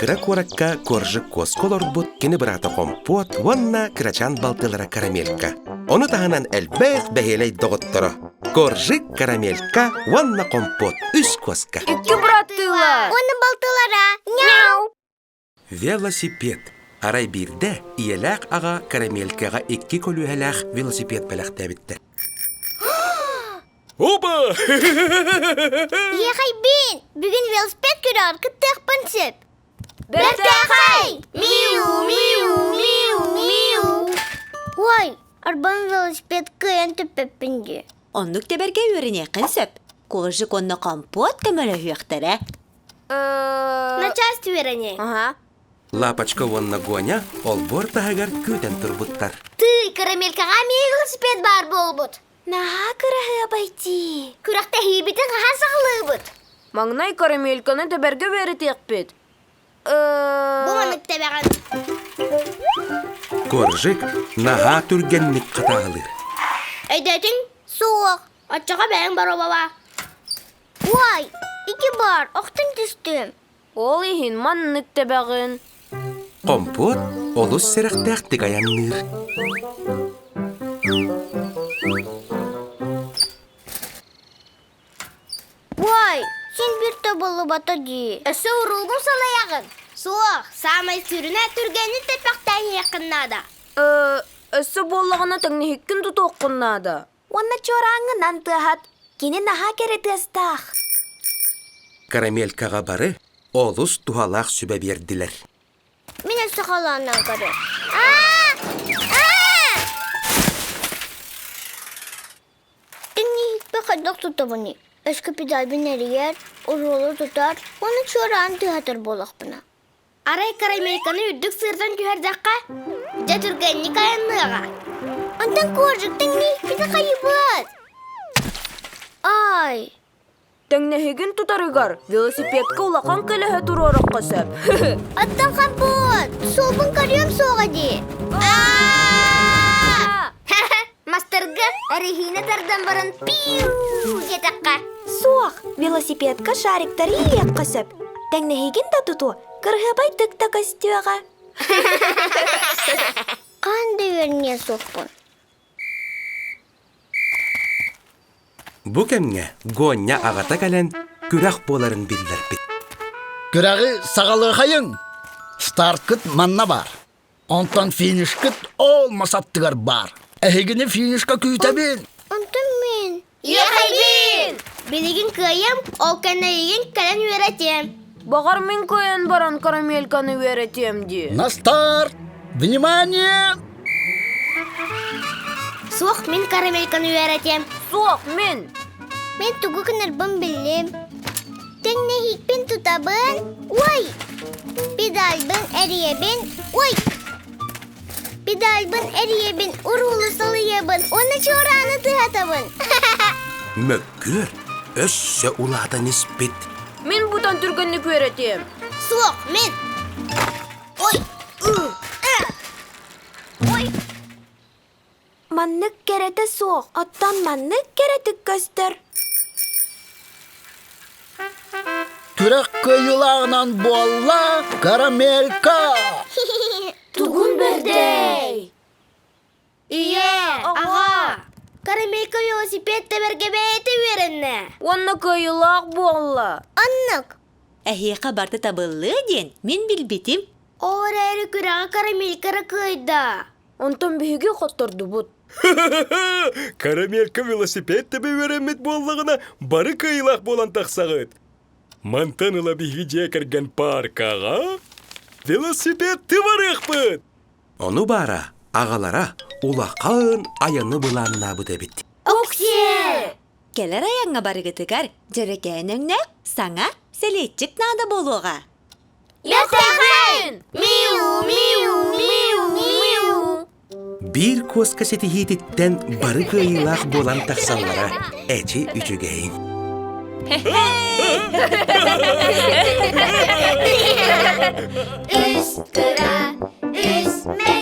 кыра куоракка Коржик куоска олорбут кини быраата Хомпуот уонна кырачаан балтылара Карамелька. Ону таһынан элбэх бэһиэлэй доҕотторо Коржик, Карамелька уонна Хомпуот үс куоска. Икки быраттыылар. Уонна балтылара. Мяу! Велосипед. Арай биирдэ ийэлээх аҕа Карамелькаҕа икки көлүөһэлээх велосипед бэлэхтээбиттэр. Оба! Ехайбин! Бүгүн велосипед күрэҕэр кыттыахпын сөп. Бэртээхэй! Миу, миу, миу, миу. Ой, арбан велосипед кыайан түппэппин дии. Оннук тэбэргэ үөрэниэххин сөп. Кожик уонна компот көмөлөһүөхтэрэ. Начаас үөрэниэ. Ага. Лапочка уонна Гоня олбуор таһыгар күүтэн турбуттар. Тыый, карамелькаҕа эмиэ велосипед баар буолбут. Наһаа кыраһыабай дии. Күрэхтэһиибитин хаһан саҕалыыбыт? Маҥнай карамельканы тэбэргэ үөрэтиэхпит. Бу маннык тэбэҕин. Коржик наһаа түргэнник хатааһылыыр. Өйдөөтүҥ? Суох. Оччоҕо бэйэҥ боруобалаа. Уай, ити баар, охтон түстүм. Ол иһин маннык тэбэҕин. Хомпуот олус сэрэхтээхтик айанныыр. Уай, син биир табыллыбата дии. Өссө уруулгун салайаҕын. Суох, саамай сүрүнэ түргэнник тэппэхтээн иһиэххин наада. Э, өссө буоллаҕына тэҥнэһиккин тутуоххун наада. Уонна чуораангынан тыаһат. Кини наһаа кэрэ тыастаах. Карамелькаҕа бары олус туһалаах сүбэ биэрдилэр. Мин өссө халааннаан көрөр. Тэҥниһикпэ хайдах тутабыный? Өскө педальбын эрийэр, уруолу тутар уонна чуораан тыаһатар буоллахпына. Арай карамельканы үрдүк сыырдан түһэрдэххэ, дьэ түргэнник айанныаҕа. Онтон коржик тэҥниһикпитэ хайыбыт. Ай! Тэҥнэһигин тутарыгар велосипедка улахан көлөһө туруорукка сөп. Оттон компот, суолбун көрүөм суоҕа дии. Мастарга эрэһиинэ тардан баран пиу диэтэххэ. Суох, велосипедка шариктары иилиэххэ сөп. Тэҥнэһигин да тутуо, кырыһыабайдык да көстүөҕэ. Хаан да үөрүнүө суохпун. Бу кэмҥэ Гоння аҕата кэлэн күрэх буоларын биллэрбит. Күрэҕи саҕалыахайыҥ! Старткыт манна баар. Онтон финишкыт ол мас аттыгар баар. Эһигини финишка күүтэбин. Онтон мин. Ехайбин! Билигин кыайым, ол кэннэ эйигин кэлэн үөрэтиэм. Баҕар мин кыайан баран карамельканы үөрэтиэм дии. На старт! Внимание! Суох, мин карамельканы үөрэтиэм. Суох, мин. Мин тугу гынарбын биллим. Тэҥнэһиикпин тутабын. Ой! Педальбын эрийэбин. Ой! Педальбын эрийэбин, уруулу салыйабын уонна чуорааны тыһатабын. Мөккүөр өссө улаатан испит. Мин бутан түргэнник үөрэтиэм. Суох, мин. Ой! Ой! Маннык кэрэтэ суох, оттон маннык кэрэтик көстөр. Күрэх кыайыылааҕынан буолла Карамелька! Тугун бэрдэй! Ийэ, аҕа, Карамелька велосипед тэбэргэ бэйэтэ үөрэннэ. Уонна кыайыылаах буолла. Оннук. Эһиэхэ барыта табыллыа диэн мин билбитим. Ол эрээри күрэҕи Карамелька эрэ кыайда. Онтон биһиги хоттордубут. Карамелька велосипед тэбэ үөрэммит буоллаҕына, бары кыайыылаах буолан тахсаҕыт. Мантан ыла биһиги дьиэ кэргэн пааркаҕа велосипедты барыахпыт. Ону баара, аҕалара улахан айаны былааннаабыт эбит. Оксиэ! Кэлэр айаҥҥа барыгытыгар дьэрэкээн өҥнөөх саҥа сэлиэччик наада буолуоҕа. Бэртээхэй! Миу, миу, миу, миу! Биир куоска ситиһиититтэн бары кыайыылаах буолан тахсаллара эчи үчүгэйин. Үс кыра, үс мэ.